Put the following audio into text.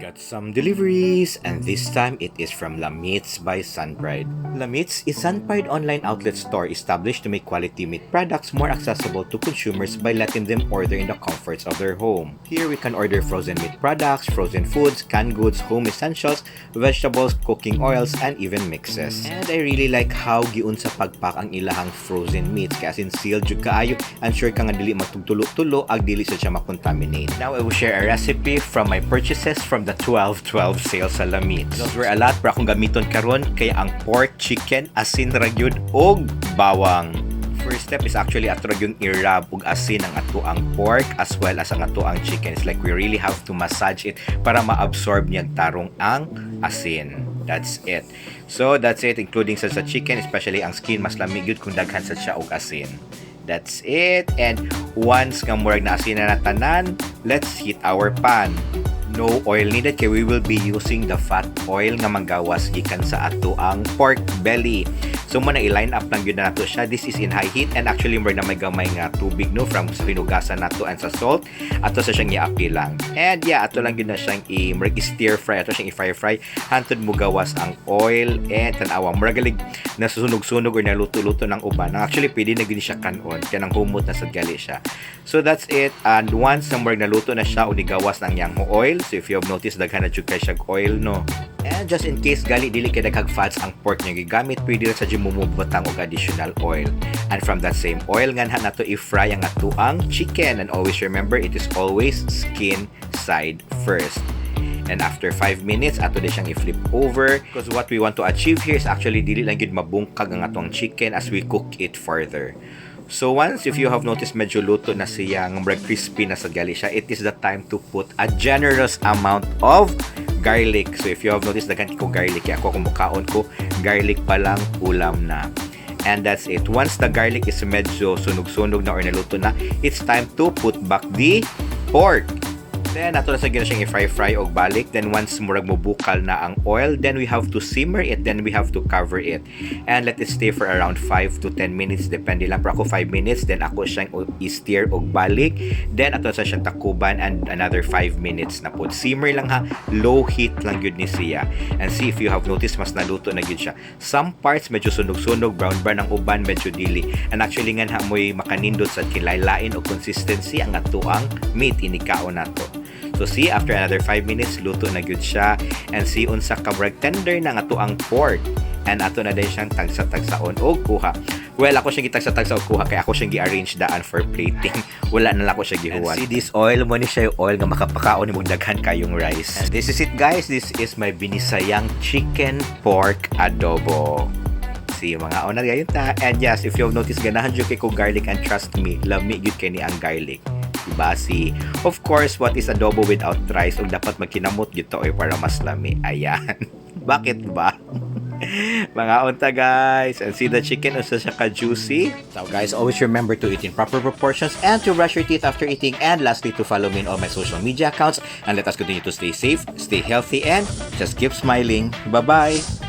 Got some deliveries, and this time it is from Lameats by Sunpride. Lameats is Sunpride online outlet store established to make quality meat products more accessible to consumers by letting them order in the comforts of their home. Here we can order frozen meat products, frozen foods, canned goods, home essentials, vegetables, cooking oils, and even mixes. And I really like how giunsa pagpack ang ilahang frozen meats kay as in sealed jud kaayo and sure ka nga dili magtugtulo-tulo ag dili sa siya makontaminate. Now I will share a recipe from my purchases from the 12-12 sale sa Lameats. Those were a lot, pero akong gamiton karon kay ang pork, chicken, asin ra gyud ug bawang. First step is actually ato ra gyung i-rub og asin ang ato ang pork as well as ang ato ang chicken. It's like we really have to massage it para ma-absorb niya tarong ang asin. That's it. So that's it, including sa chicken, especially ang skin, mas lami gyud kung daghan sa siya og asin. That's it. And once nga murag na asin na tanan, let's heat our pan. No oil needed kay we will be using the fat oil nga manggawas gikan sa ato ang pork belly. So mo na i-line up lang gyud na nato siya. This is in high heat and actually murag na may gamay nga tubig, no, from sa hinugasan nato and sa salt ato sa siyang iapi lang. And yeah, ato lang gyud na siyang i murag i-stir fry, ato siyang i-fire fry hantod mo gawas ang oil and tan-awa murag galig nasusunog-sunog or naluto-luto ng uban. Actually, pwede na gyud siya kanon kay nang humot na sad gali siya. So that's it. And once na murag naluto na siya o nigawas ng iyang oil, so if you have noticed, daghan na jud kay siya oil, no. And just in case gali dili kay daghang fats ang pork niya gigamit, pwede ra sa jud mo mobutang og additional oil. And from that same oil, nganha nato i-fry ang atoang chicken, and always remember, it is always skin side first. And after 5 minutes, ato din siyang i-flip over because what we want to achieve here is actually dili lang gyud mabungkag ang atong chicken as we cook it further. So once, if you have noticed, medyo luto na siya, nga murag crispy na sa gali siya, it is the time to put a generous amount of garlic. So if you have noticed, daghan ko garlic. Kaya ako, kung mukaon ko, garlic pa lang, ulam na. And that's it. Once the garlic is medyo sunog-sunog na or naluto na, it's time to put back the pork. Then, ato na sa gina siyang i-fry-fry og balik. Then, once murag mobukal na ang oil, then we have to simmer it. Then, we have to cover it. And let it stay for around 5 to 10 minutes. Depende lang. Pero ako 5 minutes. Then, ako siyang i-stir og balik. Then, ato sa siyang takuban and another 5 minutes na po. Simmer lang ha. Low heat lang yun ni siya. And see, if you have noticed, mas naluto na yun siya. Some parts, medyo sunog-sunog, brown-brown ang uban, medyo dili. And actually, nga mo'y makanindot sa kilaylain o consistency ang atoang meat inikaon nato. So see, after another 5 minutes, luto na gyud siya. And see, unsa ka murag tender na nga ang pork. And ato na din siyang tagsa-tagsaon og kuha. Well, ako siyang gitagsa-tagsa og kuha kay ako siyang gi-arrange daan for plating. Wala na lang ako siya gihuwat. And see this oil mo ni siya yung oil nga makapakaon nimo daghan kayong rice. And this is it, guys. This is my binisayang chicken pork adobo. See, mga una gayon ta. And yes, if you have noticed, ganahan jud kay ko garlic and trust me, lami gyud kay ni ang garlic. Diba? See, of course, what is adobo without rice? Ug dapat magkinamot gyud to oy para mas lami. Ayan. Bakit ba? Mga unta, guys. And see the chicken, unsa siya ka juicy. So guys, always remember to eat in proper proportions and to brush your teeth after eating. And lastly, to follow me in all my social media accounts. And let us continue to stay safe, stay healthy, and just keep smiling. Bye-bye!